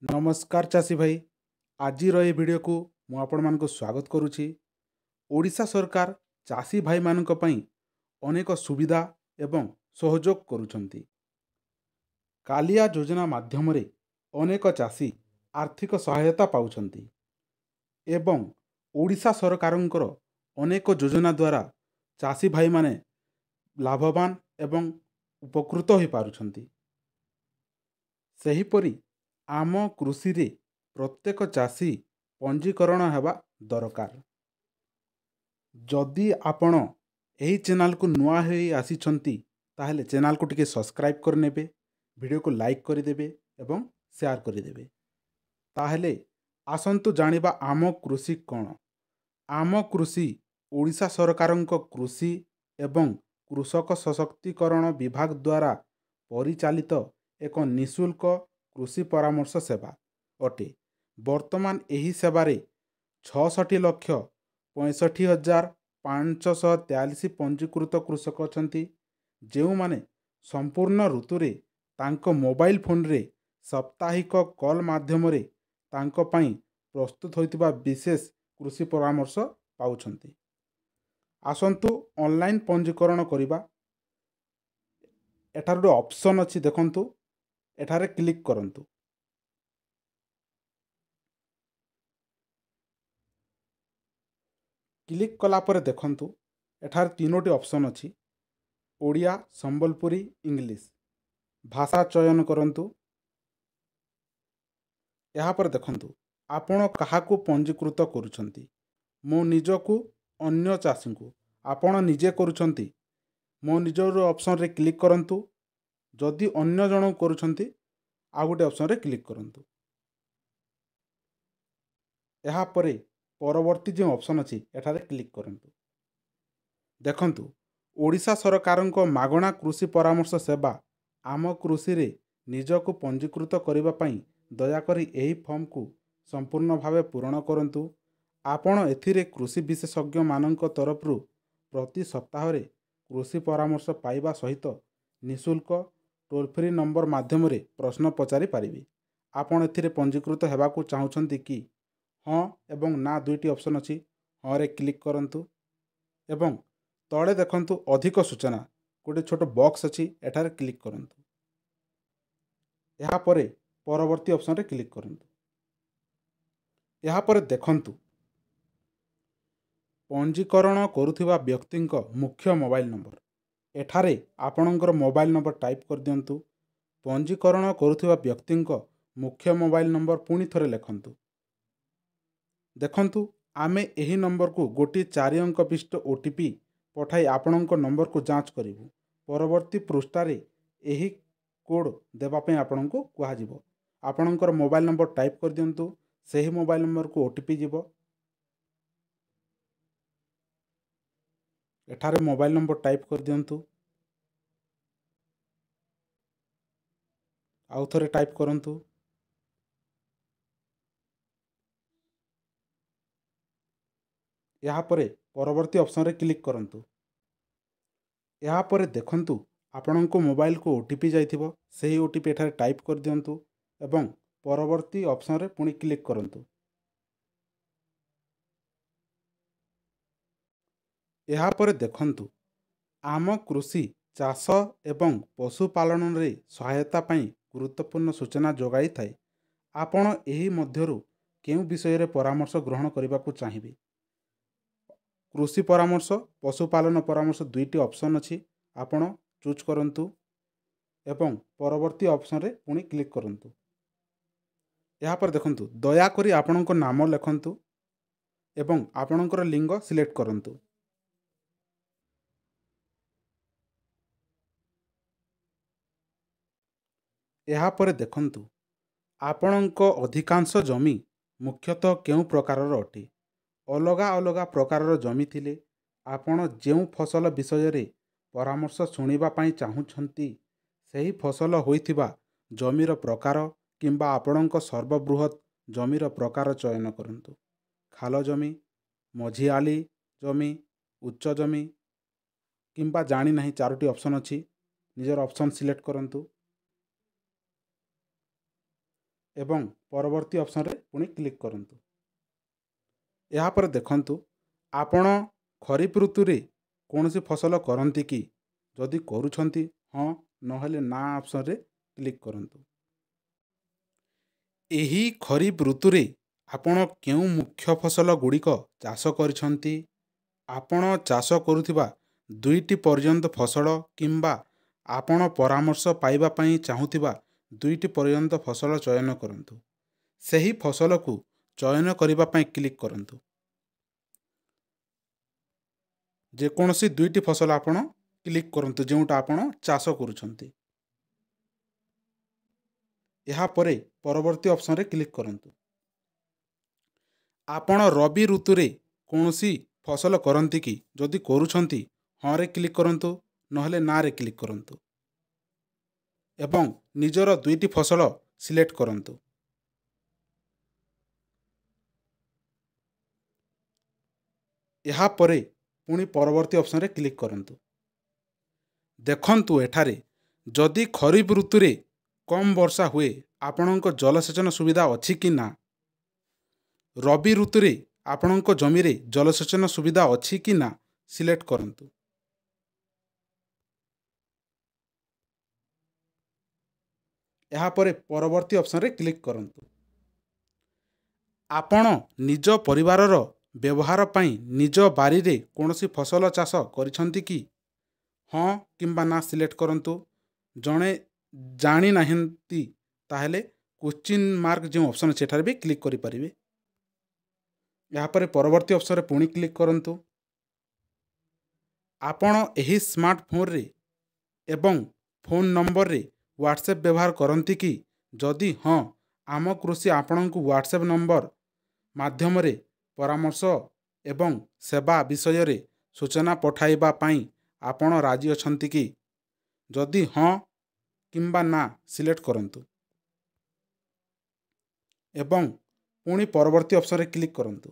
ନମସ୍କାର ଚାଷୀ ଭାଇ, ଆଜିର ଏହି ଭିଡ଼ିଓକୁ ମୁଁ ଆପଣମାନଙ୍କୁ ସ୍ୱାଗତ କରୁଛି। ଓଡ଼ିଶା ସରକାର ଚାଷୀ ଭାଇମାନଙ୍କ ପାଇଁ ଅନେକ ସୁବିଧା ଏବଂ ସହଯୋଗ କରୁଛନ୍ତି। କାଳିଆ ଯୋଜନା ମାଧ୍ୟମରେ ଅନେକ ଚାଷୀ ଆର୍ଥିକ ସହାୟତା ପାଉଛନ୍ତି ଏବଂ ଓଡ଼ିଶା ସରକାରଙ୍କର ଅନେକ ଯୋଜନା ଦ୍ୱାରା ଚାଷୀ ଭାଇମାନେ ଲାଭବାନ ଏବଂ ଉପକୃତ ହୋଇପାରୁଛନ୍ତି। ସେହିପରି ଆମ କୃଷିରେ ପ୍ରତ୍ୟେକ ଚାଷୀ ପଞ୍ଜୀକରଣ ହେବା ଦରକାର। ଯଦି ଆପଣ ଏହି ଚ୍ୟାନେଲକୁ ନୂଆ ହୋଇ ଆସିଛନ୍ତି, ତାହେଲେ ଚ୍ୟାନେଲକୁ ଟିକେ ସବସ୍କ୍ରାଇବ୍ କରିନେବେ, ଭିଡ଼ିଓକୁ ଲାଇକ୍ କରିଦେବେ ଏବଂ ସେୟାର କରିଦେବେ। ତାହେଲେ ଆସନ୍ତୁ ଜାଣିବା ଆମ କୃଷି କ'ଣ। ଆମ କୃଷି ଓଡ଼ିଶା ସରକାରଙ୍କ କୃଷି ଏବଂ କୃଷକ ସଶକ୍ତିକରଣ ବିଭାଗ ଦ୍ୱାରା ପରିଚାଳିତ ଏକ ନିଃଶୁଳ୍କ କୃଷି ପରାମର୍ଶ ସେବା ଅଟେ। ବର୍ତ୍ତମାନ ଏହି ସେବାରେ 66,65,543 ପଞ୍ଜୀକୃତ କୃଷକ ଅଛନ୍ତି, ଯେଉଁମାନେ ସମ୍ପୂର୍ଣ୍ଣ ଋତୁରେ ତାଙ୍କ ମୋବାଇଲ ଫୋନରେ ସାପ୍ତାହିକ କଲ୍ ମାଧ୍ୟମରେ ତାଙ୍କ ପାଇଁ ପ୍ରସ୍ତୁତ ହୋଇଥିବା ବିଶେଷ କୃଷି ପରାମର୍ଶ ପାଉଛନ୍ତି। ଆସନ୍ତୁ ଅନଲାଇନ୍ ପଞ୍ଜୀକରଣ କରିବା। ଏଠାରେ ଗୋଟେ ଅପସନ୍ ଅଛି, ଦେଖନ୍ତୁ, ଏଠାରେ କ୍ଲିକ୍ କରନ୍ତୁ। କ୍ଲିକ୍ କଲା ପରେ ଦେଖନ୍ତୁ, ଏଠାରେ ତିନୋଟି ଅପସନ୍ ଅଛି, ଓଡ଼ିଆ, ସମ୍ବଲପୁରୀ, ଇଂଲିଶ। ଭାଷା ଚୟନ କରନ୍ତୁ। ଏହାପରେ ଦେଖନ୍ତୁ, ଆପଣ କାହାକୁ ପଞ୍ଜୀକୃତ କରୁଛନ୍ତି? ମୋ ନିଜକୁ, ଅନ୍ୟ ଚାଷୀଙ୍କୁ, ଆପଣ ନିଜେ କରୁଛନ୍ତି, ମୋ ନିଜର ଅପସନ୍ରେ କ୍ଲିକ୍ କରନ୍ତୁ। ଯଦି ଅନ୍ୟ ଜଣଙ୍କୁ କରୁଛନ୍ତି, ଆଉ ଗୋଟେ ଅପସନ୍ରେ କ୍ଲିକ୍ କରନ୍ତୁ। ଏହାପରେ ପରବର୍ତ୍ତୀ ଯେଉଁ ଅପସନ୍ ଅଛି, ଏଠାରେ କ୍ଲିକ୍ କରନ୍ତୁ। ଦେଖନ୍ତୁ, ଓଡ଼ିଶା ସରକାରଙ୍କ ମାଗଣା କୃଷି ପରାମର୍ଶ ସେବା ଆମ କୃଷିରେ ନିଜକୁ ପଞ୍ଜୀକୃତ କରିବା ପାଇଁ ଦୟାକରି ଏହି ଫର୍ମକୁ ସମ୍ପୂର୍ଣ୍ଣ ଭାବେ ପୂରଣ କରନ୍ତୁ। ଆପଣ ଏଥିରେ କୃଷି ବିଶେଷଜ୍ଞମାନଙ୍କ ତରଫରୁ ପ୍ରତି ସପ୍ତାହରେ କୃଷି ପରାମର୍ଶ ପାଇବା ସହିତ ନିଃଶୁଳ୍କ ଟୋଲ୍ ଫ୍ରି ନମ୍ବର ମାଧ୍ୟମରେ ପ୍ରଶ୍ନ ପଚାରି ପାରିବେ। ଆପଣ ଏଥିରେ ପଞ୍ଜୀକୃତ ହେବାକୁ ଚାହୁଁଛନ୍ତି କି? ହଁ ଏବଂ ନା ଦୁଇଟି ଅପସନ୍ ଅଛି। ହଁରେ କ୍ଲିକ୍ କରନ୍ତୁ ଏବଂ ତଳେ ଦେଖନ୍ତୁ, ଅଧିକ ସୂଚନା ଗୋଟେ ଛୋଟ ବକ୍ସ ଅଛି, ଏଠାରେ କ୍ଲିକ୍ କରନ୍ତୁ। ଏହାପରେ ପରବର୍ତ୍ତୀ ଅପସନ୍ରେ କ୍ଲିକ୍ କରନ୍ତୁ। ଏହାପରେ ଦେଖନ୍ତୁ, ପଞ୍ଜୀକରଣ କରୁଥିବା ବ୍ୟକ୍ତିଙ୍କ ମୁଖ୍ୟ ମୋବାଇଲ ନମ୍ବର। ଏଠାରେ ଆପଣଙ୍କର ମୋବାଇଲ ନମ୍ବର ଟାଇପ୍ କରିଦିଅନ୍ତୁ। ପଞ୍ଜୀକରଣ କରୁଥିବା ବ୍ୟକ୍ତିଙ୍କ ମୁଖ୍ୟ ମୋବାଇଲ ନମ୍ବର ପୁଣି ଥରେ ଲେଖନ୍ତୁ। ଦେଖନ୍ତୁ, ଆମେ ଏହି ନମ୍ବରକୁ ଗୋଟିଏ 4 ଅଙ୍କ ବିଶିଷ୍ଟ OTP ପଠାଇ ଆପଣଙ୍କ ନମ୍ବରକୁ ଯାଞ୍ଚ କରିବୁ। ପରବର୍ତ୍ତୀ ପୃଷ୍ଠାରେ ଏହି କୋଡ଼୍ ଦେବା ପାଇଁ ଆପଣଙ୍କୁ କୁହାଯିବ। ଆପଣଙ୍କର ମୋବାଇଲ ନମ୍ବର ଟାଇପ୍ କରିଦିଅନ୍ତୁ। ସେହି ମୋବାଇଲ ନମ୍ବରକୁ OTP ଯିବ। ଏଠାରେ ମୋବାଇଲ ନମ୍ବର ଟାଇପ୍ କରିଦିଅନ୍ତୁ। ଆଉ ଥରେ ଟାଇପ୍ କରନ୍ତୁ। ଏହାପରେ ପରବର୍ତ୍ତୀ ଅପସନ୍ରେ କ୍ଲିକ୍ କରନ୍ତୁ। ଏହାପରେ ଦେଖନ୍ତୁ, ଆପଣଙ୍କ ମୋବାଇଲକୁ OTP ଯାଇଥିବ। ସେହି OTP ଏଠାରେ ଟାଇପ୍ କରିଦିଅନ୍ତୁ ଏବଂ ପରବର୍ତ୍ତୀ ଅପସନ୍ରେ ପୁଣି କ୍ଲିକ୍ କରନ୍ତୁ। ଏହାପରେ ଦେଖନ୍ତୁ, ଆମ କୃଷି ଚାଷ ଏବଂ ପଶୁପାଳନରେ ସହାୟତା ପାଇଁ ଗୁରୁତ୍ୱପୂର୍ଣ୍ଣ ସୂଚନା ଯୋଗାଇଥାଏ। ଆପଣ ଏହି ମଧ୍ୟରୁ କେଉଁ ବିଷୟରେ ପରାମର୍ଶ ଗ୍ରହଣ କରିବାକୁ ଚାହିଁବେ? କୃଷି ପରାମର୍ଶ, ପଶୁପାଳନ ପରାମର୍ଶ, ଦୁଇଟି ଅପସନ୍ ଅଛି। ଆପଣ ଚୁଜ୍ କରନ୍ତୁ ଏବଂ ପରବର୍ତ୍ତୀ ଅପସନ୍ରେ ପୁଣି କ୍ଲିକ୍ କରନ୍ତୁ। ଏହାପରେ ଦେଖନ୍ତୁ, ଦୟାକରି ଆପଣଙ୍କ ନାମ ଲେଖନ୍ତୁ ଏବଂ ଆପଣଙ୍କର ଲିଙ୍ଗ ସିଲେକ୍ଟ କରନ୍ତୁ। ଏହାପରେ ଦେଖନ୍ତୁ, ଆପଣଙ୍କ ଅଧିକାଂଶ ଜମି ମୁଖ୍ୟତଃ କେଉଁ ପ୍ରକାରର ଅଟେ? ଅଲଗା ଅଲଗା ପ୍ରକାରର ଜମି ଥିଲେ, ଆପଣ ଯେଉଁ ଫସଲ ବିଷୟରେ ପରାମର୍ଶ ଶୁଣିବା ପାଇଁ ଚାହୁଁଛନ୍ତି, ସେହି ଫସଲ ହୋଇଥିବା ଜମିର ପ୍ରକାର କିମ୍ବା ଆପଣଙ୍କ ସର୍ବବୃହତ ଜମିର ପ୍ରକାର ଚୟନ କରନ୍ତୁ। ଖାଲ ଜମି, ମଝିଆଳି ଜମି, ଉଚ୍ଚ ଜମି କିମ୍ବା ଜାଣିନାହିଁ, ଚାରୋଟି ଅପସନ୍ ଅଛି। ନିଜର ଅପସନ୍ ସିଲେକ୍ଟ କରନ୍ତୁ। ଏବଂ ପରବର୍ତ୍ତୀ ଅପସନ୍ରେ ପୁଣି କ୍ଲିକ୍ କରନ୍ତୁ। ଏହାପରେ ଦେଖନ୍ତୁ, ଆପଣ ଖରିଫ ଋତୁରେ କୌଣସି ଫସଲ କରନ୍ତି କି? ଯଦି କରୁଛନ୍ତି ହଁ, ନହେଲେ ନା ଅପସନ୍ରେ କ୍ଲିକ୍ କରନ୍ତୁ। ଏହି ଖରିଫ ଋତୁରେ ଆପଣ କେଉଁ ମୁଖ୍ୟ ଫସଲ ଗୁଡ଼ିକ ଚାଷ କରିଛନ୍ତି? ଆପଣ ଚାଷ କରୁଥିବା 2ଟି ପର୍ଯ୍ୟନ୍ତ ଫସଲ କିମ୍ବା ଆପଣ ପରାମର୍ଶ ପାଇବା ପାଇଁ ଚାହୁଁଥିବା 2ଟି ପର୍ଯ୍ୟନ୍ତ ଫସଲ ଚୟନ କରନ୍ତୁ। ସେହି ଫସଲକୁ ଚୟନ କରିବା ପାଇଁ କ୍ଲିକ୍ କରନ୍ତୁ। ଯେକୌଣସି 2ଟି ଫସଲ ଆପଣ କ୍ଲିକ୍ କରନ୍ତୁ, ଯେଉଁଟା ଆପଣ ଚାଷ କରୁଛନ୍ତି। ଏହାପରେ ପରବର୍ତ୍ତୀ ଅପସନ୍ରେ କ୍ଲିକ୍ କରନ୍ତୁ। ଆପଣ ରବି ଋତୁରେ କୌଣସି ଫସଲ କରନ୍ତି କି? ଯଦି କରୁଛନ୍ତି ହଁରେ କ୍ଲିକ୍ କରନ୍ତୁ, ନହେଲେ ନାରେ କ୍ଲିକ୍ କରନ୍ତୁ ଏବଂ ନିଜର 2ଟି ଫସଲ ସିଲେକ୍ଟ କରନ୍ତୁ। ଏହାପରେ ପୁଣି ପରବର୍ତ୍ତୀ ଅପସନ୍ରେ କ୍ଲିକ୍ କରନ୍ତୁ। ଦେଖନ୍ତୁ ଏଠାରେ, ଯଦି ଖରିଫ ଋତୁରେ କମ୍ ବର୍ଷା ହୁଏ ଆପଣଙ୍କ ଜଳସେଚନ ସୁବିଧା ଅଛି କି ନା, ରବି ଋତୁରେ ଆପଣଙ୍କ ଜମିରେ ଜଳସେଚନ ସୁବିଧା ଅଛି କି ନା ସିଲେକ୍ଟ କରନ୍ତୁ। ଏହାପରେ ପରବର୍ତ୍ତୀ ଅପସନ୍ରେ କ୍ଲିକ୍ କରନ୍ତୁ। ଆପଣ ନିଜ ପରିବାରର ବ୍ୟବହାର ପାଇଁ ନିଜ ବାରିରେ କୌଣସି ଫସଲ ଚାଷ କରିଛନ୍ତି କି? ହଁ କିମ୍ବା ନା ସିଲେକ୍ଟ କରନ୍ତୁ। ଜଣେ ଜାଣିନାହାନ୍ତି ତାହେଲେ କୋଶ୍ଚିନ୍ ମାର୍କ ଯେଉଁ ଅପସନ୍ ଅଛି ଏଠାରେ ବି କ୍ଲିକ୍ କରିପାରିବେ। ଏହାପରେ ପରବର୍ତ୍ତୀ ଅପସନ୍ରେ ପୁଣି କ୍ଲିକ୍ କରନ୍ତୁ। ଆପଣ ଏହି ସ୍ମାର୍ଟଫୋନ୍ରେ ଏବଂ ଫୋନ୍ ନମ୍ବରରେ ହ୍ୱାଟ୍ସଆପ୍ ବ୍ୟବହାର କରନ୍ତି କି? ଯଦି ହଁ, ଆମ କୃଷି ଆପଣଙ୍କୁ ହ୍ୱାଟ୍ସଆପ୍ ନମ୍ବର ମାଧ୍ୟମରେ ପରାମର୍ଶ ଏବଂ ସେବା ବିଷୟରେ ସୂଚନା ପଠାଇବା ପାଇଁ ଆପଣ ରାଜି ଅଛନ୍ତି କି? ଯଦି ହଁ କିମ୍ବା ନା ସିଲେକ୍ଟ କରନ୍ତୁ ଏବଂ ପୁଣି ପରବର୍ତ୍ତୀ ଅପସନ୍ରେ କ୍ଲିକ୍ କରନ୍ତୁ।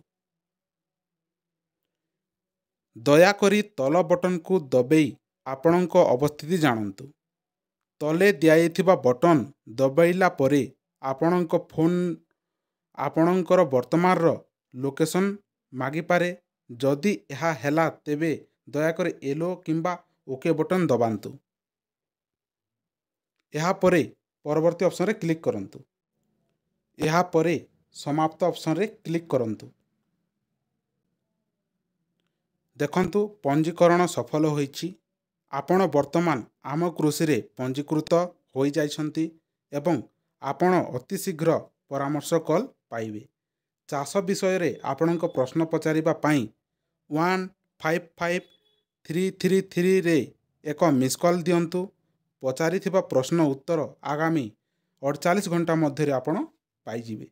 ଦୟାକରି ତଳ ବଟନ୍କୁ ଦବେଇ ଆପଣଙ୍କ ଅବସ୍ଥିତି ଜାଣନ୍ତୁ। ତଳେ ଦିଆଯାଇଥିବା ବଟନ୍ ଦବାଇଲା ପରେ ଆପଣଙ୍କ ଫୋନ୍ ଆପଣଙ୍କର ବର୍ତ୍ତମାନର ଲୋକେସନ୍ ମାଗିପାରେ। ଯଦି ଏହା ହେଲା ତେବେ ଦୟାକରି ୟେଲୋ କିମ୍ବା ଓକେ ବଟନ୍ ଦବାନ୍ତୁ। ଏହାପରେ ପରବର୍ତ୍ତୀ ଅପସନ୍ରେ କ୍ଲିକ୍ କରନ୍ତୁ। ଏହାପରେ ସମାପ୍ତ ଅପସନ୍ରେ କ୍ଲିକ୍ କରନ୍ତୁ। ଦେଖନ୍ତୁ, ପଞ୍ଜୀକରଣ ସଫଳ ହୋଇଛି। ଆପଣ ବର୍ତ୍ତମାନ ଆମ କୃଷିରେ ପଞ୍ଜୀକୃତ ହୋଇଯାଇଛନ୍ତି ଏବଂ ଆପଣ ଅତି ଶୀଘ୍ର ପରାମର୍ଶ କଲ୍ ପାଇବେ। ଚାଷ ବିଷୟରେ ଆପଣଙ୍କ ପ୍ରଶ୍ନ ପଚାରିବା ପାଇଁ 155333ରେ ଏକ ମିସ୍ କଲ୍ ଦିଅନ୍ତୁ। ପଚାରିଥିବା ପ୍ରଶ୍ନ ଉତ୍ତର ଆଗାମୀ 48 ଘଣ୍ଟା ମଧ୍ୟରେ ଆପଣ ପାଇଯିବେ।